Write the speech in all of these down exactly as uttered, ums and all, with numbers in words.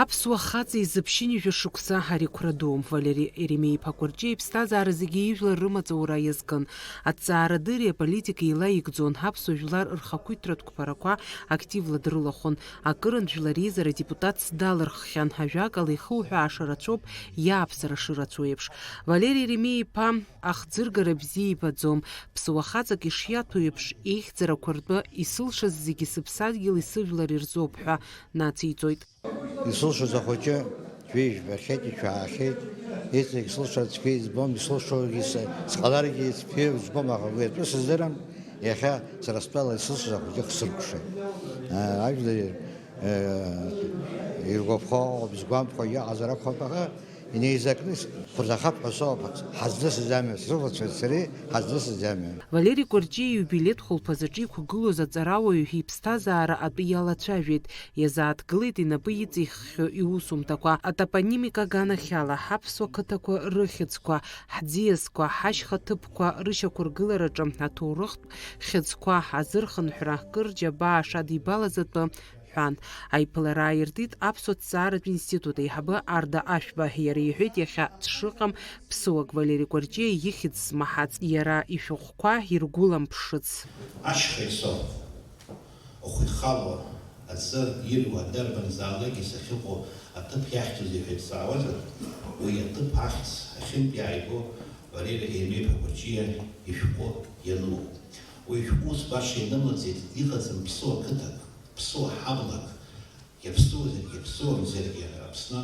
Аԥсуа хаҵа изы ԥшьынҩажәа шықәса ари қәра ду. Валери Еремеи-иԥа Кәарҷиа иԥсҭазаара зегьы ижәлар рымаҵ аура иазкын. Аҭҵаарадырреи аполитикеи еилаигӡон, аԥсуа жәлар рхақәиҭтәратә қәԥарақәа активла дрылахәын. Акырынтә Жәлар Реизара адепутатс далырххьан, ажәакала, ихуҳәааша рацәоуп, иааԥсара шырацәоу еиԥш. Валери Еремеи-иԥа ахӡыргара бзиа ибаӡом. Ԥсуа хаҵак ишиаҭәоу еиԥш, ихьӡарақәа ртәы, исылшаз зегьы сыԥсадгьыли сыжәлари рзоуп ҳәа нациҵоит. Исылшоз ахәыҷы ҩажәа жәбахьеит, ишәаахьеит, иҵегь сылшар цәгьа избом, исылшогьы с-, сҟаларгьы цәгьа збом, аха уи атәы сыздырам, иахьа сара стәала исылшоз ахәыҷы хсыркәшеит. Ажәлар, э, иргәаԥхо, бзгәамԥхо иҟазар акәхап, аха инеизакны хәырзахап ҳәа соуп, ҳазлысыз амҩа, срыхәлацәеи сареи ҳазлысыз амҩа. Валери Кәарҷиа ииубилеҭ хәылԥазаҿы иқәгылоз аҵарауаҩ иԥсҭазаара атәы иалацәажәеит, иазааҭгылеит инапы иҵиххьоу иусумҭақәа, атопонимика аганахьала, ҳаԥсуа қыҭақәа рыхьӡқәа, ҳӡиасқәа, ҳашьха ҭыԥқәа рышьақәыргылараҿы аҭоурыхтә хьыӡқәа азырхынҳәра, кыр џьабаа шадибалаз атәы ҳәан. Аиԥылара ааиртит Аԥсуа ҭҵааратә институт аиҳабы Арда Ашәба. Иара иҳәеит, иахьа дшыҟам ԥсуак Валери Кәарҷиа ихьӡ змаҳац, иара ишәҟәқәа иргәыламԥшыц. Ашьха исо, ахәы ихало, аӡы ируа, дарбанзаалакгьы сахьыҟоу аҭыԥ иахьӡузеи ҳәа исҵаауазар, уи аҭыԥ ахьӡ ахьынтә иааиго Валери Еремеи-иԥа Кәарҷиа ишәҟәы иануп. Уи ишәҟәы ус баша инымлаӡеит, иҟаӡам ԥсуа қыҭак, ԥсуа ҳаблак, иаԥсуазаргьы, иаԥсуамзаргьы, Аԥсны,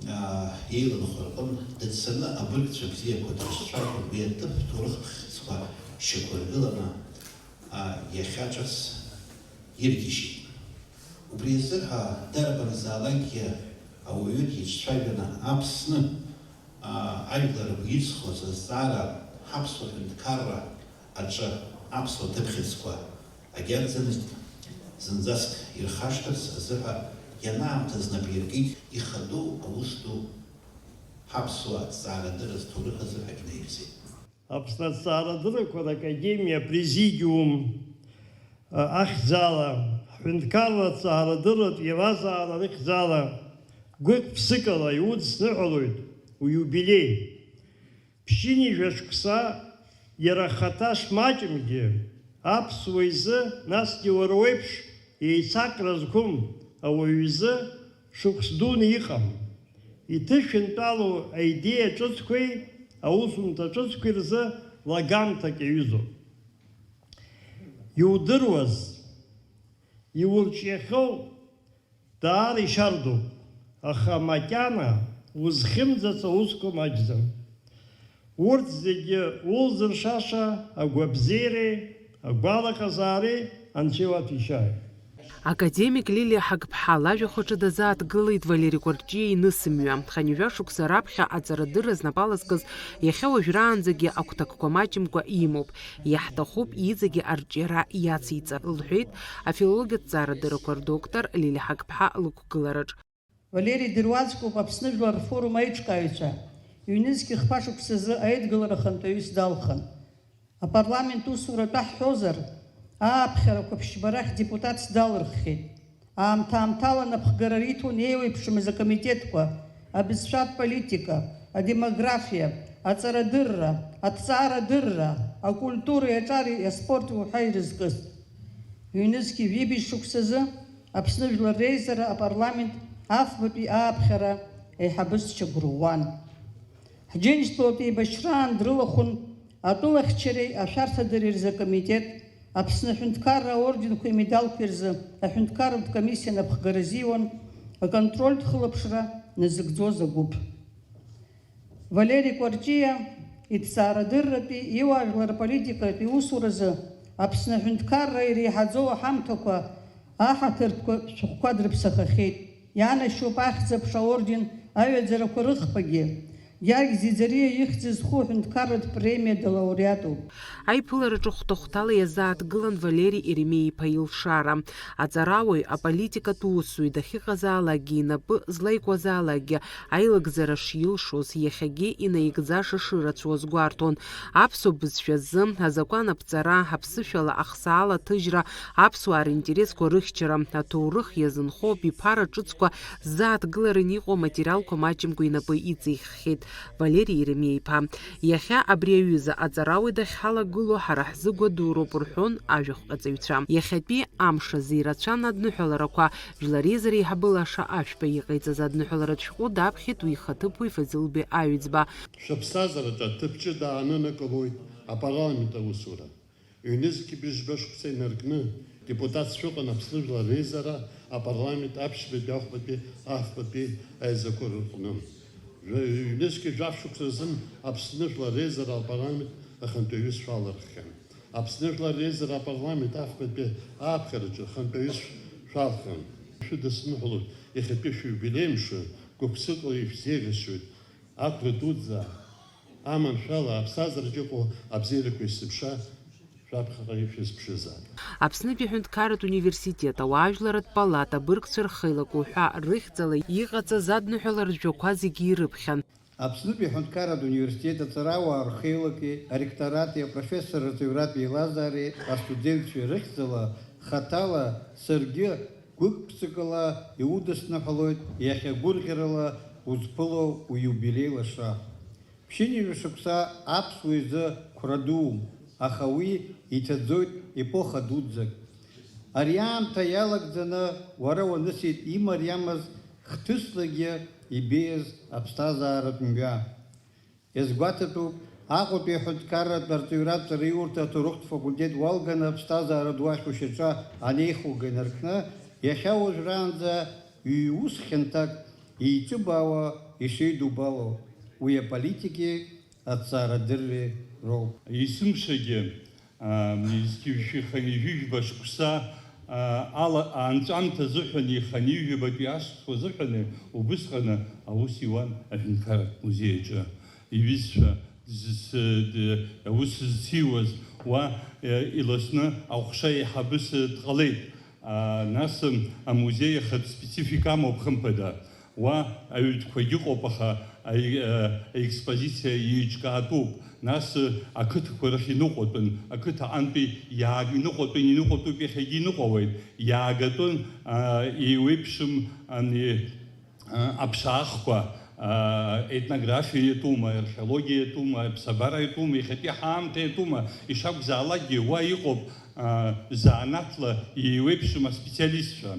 аа, еиланхо рҟын дыццаны абыргцәа бзиақәа дрызцәажәон, уи аҭыԥ ҭоурыхтә хьыӡқәа шьақәыргыланы, аа, иахьа ҿыц иргьежьит. Убри азыҳәа дарбанзаалакгьы ауаҩы дицәажәаны Аԥсны, аа, ажәлар ргәы иҵхоз азҵаара ҳаԥсуа ҳәынҭқарра аҿы аԥсуа ҭыԥхьыӡқәа агьагӡамызт, зынӡаск ирхашҭырц азыҳәа ианаамҭаз нап иркит, ихадоу аус ду ҳаԥсуа аҭҵаарадырра зҭоурых азыҳәа инаигӡеит. Аԥсны аҭҵаарадыррақәа ракадемиа апрезидиум, а, ахьӡала, ҳҳәынҭқарра аҭҵаарадырратә еилазаара рыхьӡала гәык-ԥсыкала иудсныҳәалоит уиубилеи. Ԥшьынҩажәа шықәса иара ахаҭа шмаҷымгьы, аԥсуа изы, насгьы уара уеиԥш еицакра зқәым ауаҩ изы шықәс дуны иҟам. Иҭышәынтәалоу аидеиа ҿыцқәеи аусумҭа ҿыцқәеи рзы лагамҭак иаҩызоуп. Иудыруаз, иурҿиахьоу даара ишьардоуп, аха макьана узхьымӡац аусқәа маҷӡам. Урҭ зегьы улзыршаша агәабзиареи агәалаҟазаареи Анцәа иуаҭәеишьааит. Академик Лилиа Ҳагԥҳа лажәахәаҿы дазааҭгылеит Валери Кәарҷиа инысымҩа. Хынҩажәа шықәса раԥхьа аҵарадырра знапы алазкыз, иахьа уажәраанӡагьы агәҭакқәа маҷымкәа имоуп. Иаҳҭахуп иҵегьы арҿиара иациҵар, лҳәеит афилологиатә ҭҵаарадыррақәа рдоктор Лилиа Ҳагԥҳа лықәгылараҿ. Валери дыруаӡәкуп Аԥсны Жәлар рфорум аиҿкааҩцәа, ҩнызқь хԥа шықәсазы аидгылара ахантәаҩыс далхын. Апарламент усура атәы ҳҳәозар, ааԥхьарақәа ԥшьба рахь депутатс далырххьеит. Аамҭа-аамҭала напхгара риҭон еиуеиԥшымыз акомитетқәа, абызшәатә политика, адемографиа, аҵарадырра, аҭҵаарадырра, акультуреи аҿари аспорти уҳәа ирызкыз. Ҩнызқьи жәибжь шықәсазы Аԥсны Жәлар Реизара апарламент афбатәи ааԥхьара аиҳабысшьа гәырӷәӷәан. Ҳџьынџьтәылатә еибашьраан дрылахәын атәылахьчареи ашәарҭадареи рзы акомитет, Аԥсны аҳәынҭқарра аорденқәеи амедалқәеи рзы аҳәынҭқарратә комиссиа напхгара азиуан аконтрольтә хылаԥшра назыгӡоз агәыԥ. Валери Кәарҷиа иҭҵаарадырратәи, иуаажәлар аполитикатәи иусуразы Аԥсны аҳәынҭқарра иреиҳаӡоу аҳамҭақәа аҳаҭыртәқәа шәҟәқәа дрыԥсахахьеит. Ианашьоуп Ахьӡ-аԥша аорден аҩаӡарақәа рыхԥагьы, Георги Ӡиӡариа ихьӡ зху аҳәынҭқарратә премиа далауреатуп. Аиԥылараҿы хәҭа-хәҭала иазааҭгылан Валери Еремеи-иԥа илшара. Аҵарауаҩ, аполитикатә усзуҩ дахьыҟазаалакгьы, инапы злаикуазаалакгьы аилагӡара шилшоз, иахьагьы инаигӡаша шырацәоу азгәарҭон. Аԥсуа бызшәа азы, азакәан аԥҵара, аԥсышәала ахсаала аҭыжьра, аԥсуаа ринтересқәа рыхьчара, аҭоурых иазынхо абиԥара ҿыцқәа ззааҭгыларан иҟоу аматериалқәа маҷымкәа инапы иҵиххьеит Валери Еремеи-иԥа. Иахьа абри аҩыза аҵарауаҩ дахьҳалагылоу ҳара ҳзы гәадуроуп, рҳәон ажәахәҟьаҵаҩцәа. Иахьатәи амш азы ирацәан адныҳәаларақәа, Жәлар Реизара еиҳабы Лаша Ашәба иҟаиҵаз адныҳәаларатә шәҟәы даԥхьеит уи ихаҭыԥуаҩ Фазилбеи Аҩӡба. Шәыԥсҭазаараҿы аҭыԥ ҷыда аанынакылоит апарламент аусура. Ҩнызқьи быжьба шықәса инаркны, депутатс шәыҟан Аԥсны Жәлар Реизара апарламент аԥшьбатәи, ахәбатәи, афбатәи аизақәа рҟны. Ҩнызқьи жәаф шықәса рзын Аԥсны Жәлар Реизара апарламент ахантәаҩы шәалырххьан. Аԥсны Жәлар Реизара апарламент афбатәи ааԥхьараҿы хантәаҩыс шәалхын. Шәыдысныҳәалоит иахьатәи шәиубилеи мшы, гәык-ԥсыкала ишәзеиӷьасшьоит. Ақәра дуӡӡа аманшәала аԥсҭазаараҿ иҟоу абзиарақәа есымша шәаԥхьаҟа ишәызԥшызаап. Аԥснытәи аҳәынҭқарратә университет, ауаажәларратә палата, абыргцәа рхеилак уҳәа рыхьӡала иҟаҵаз адныҳәаларатә жәақәа зегьы ирыԥхьан. Аԥснытәи аҳәынҭқарратә университет аҵарауаа рхеилаки, аректорати, апрофессорратә ҩратә еилазаареи, астудентцәеи рыхьӡала, хаҭала, саргьы гәык-ԥсыкала иудысныҳәалоит иахьа гәырӷьарала узԥыло уиубилеи лаша. Ԥшьынҩажәа шықәса аԥсуа изы қәра дууп, аха уи иҭаӡоит епоха дуӡӡак. Ари аамҭа иалагӡаны уара уанысит имариамыз хҭыслагьы ибеиаз аԥсҭазааратә мҩа. Иазгәаҭатәуп, Аҟәатәи аҳәынҭқарратә арҵаҩратә ҵараиурҭа аҭоурыхтә факультет уалганы аԥсҭазааратә уахь ушьаҿа анеихуга инаркны, иахьа уажәраанӡа ҩ-ус хьанҭак еиҿыбаауа ишеидубало, уи аполитики аҭҵаарадырреи роуп. Есымшагьы аа, зқьи жәшәи хынҩажәи жәба шықәса, аа, ала, анҵәамҭа азыҳәан, ихынҩажәи жәабатәи ашықәсқәа азыҳәан убысҟаны аус иуан аҳәынҭқарратә музеи аҿы. Иҩызцәа зыс-, д-, аус зциуаз уа, е, иласны аҟәша еиҳабыс дҟалеит. Аа, нас, м, амузеи ахатә специфика амоуп, хымԥада. Уа аҩытәқәагь ыҟоуп, аха аи-, а, аекспозициа еиҿкаатәуп. Нас, а, ақыҭақәа рахь иныҟәатәын, ақыҭа аҟынтәи иааг-, иныҟәатәын, иныҟәатәуп, иахьагьы иныҟәауеит, иаагатәын, а, еиуеиԥшым, ани, а, аԥшаахқәа, а, етнографиа иатәума, археологиа иатәума, аԥсабара иатәума, иахьатәи ҳаамҭа иатәума, ишакәзаалакгьы уа иҟоуп, а, занааҭла еиуеиԥшым аспециалистцәа.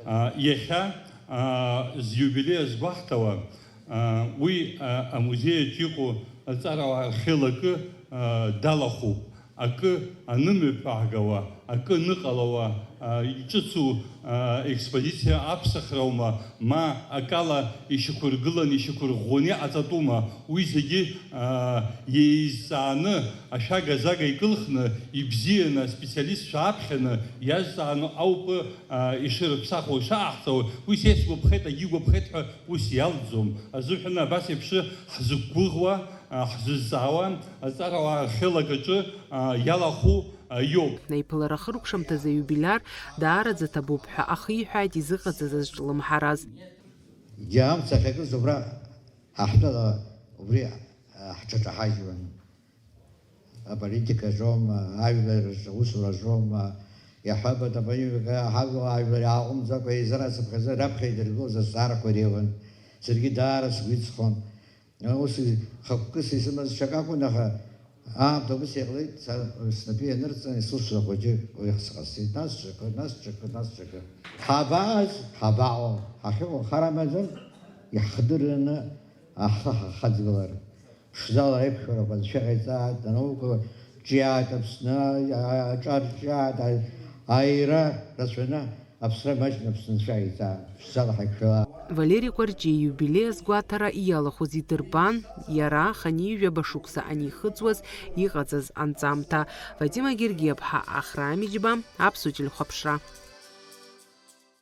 А, иахьа, а, зиубилеи азгәаҳҭауа, а, уи, а, амузеи аҿы иҟоу аҵарауаа рхеилакы, а, далахәуп. Акы анымҩаԥаагауа, акы аныҟалауа, а, иҿыцу, а, експозициа аԥсахраума, ма акала ишьақәыргыланы, ишьақәырӷәӷәаны иҟаҵатәума, уи зегьы, а, еизҵааны, ашәага-зага икылхны, ибзианы аспециалистцәа аԥхьаны иазҵааны ауп, а, ишырыԥсахуа, ишаҳҵауа, уи са исгәаԥхеит, агьигәаԥхеит ҳәа ус иалҵӡом. Азыҳәан абас еиԥш ҳзықәгәыӷуа, а, ҳзызҵаауа, аҵарауаа рхеилак аҿы, а, иалахәу, а, иоуп. Аиԥылара ахыркәшамҭазы аиубилиар даараӡа ҭабуп ҳәа ахиҳәааит изыҟаҵаз азҿлымҳараз. Џьа амца ахьакыз убра ҳаҳтәала убри, а, ҳҽаҿаҳажьуан. Аполитикаҿоума, ажәлар русураҿоума, иаҳҳәап, аполитика ҳажәлар иааҟәымҵӡакәа еизара ацыԥхьаӡа раԥхьа идыргылоз азҵаарақәа иреиуан. Саргьы даара сгәы иҵхон. Ус хықәкыс исымаз ҽак акәын, аха аамҭа убас иҟалеит, са снапы ианырҵан, исылшоз ахәыҷы уи сҟасҵеит. Нас ҽакы, нас ҽакы, нас ҽакы. Ҳабааз, ҳабаҟоу, ҳахьыҟоу хар амаӡам, иаҳхдырраны ҳхы ҳахаҵгылар. Ԥшӡала аиқәшәарақәа анцәа иҟаиҵааит, анаука ҿиааит Аԥсны, аҿар ҿиааит, аира рацәаны Аԥсра маҷны Аԥсны анцәа иҟаиҵааит, ԥшӡала ҳаиқәшәала. Валери Кәарҷиа ииубилеи азгәаҭара иалахәыз идырбан, иара хынҩажәаба шықәса анихыҵуаз иҟаҵаз анҵамҭа. Вадим Агергиаԥҳа, Ахра Амиџьба, Аԥсуа телехәаԥшра.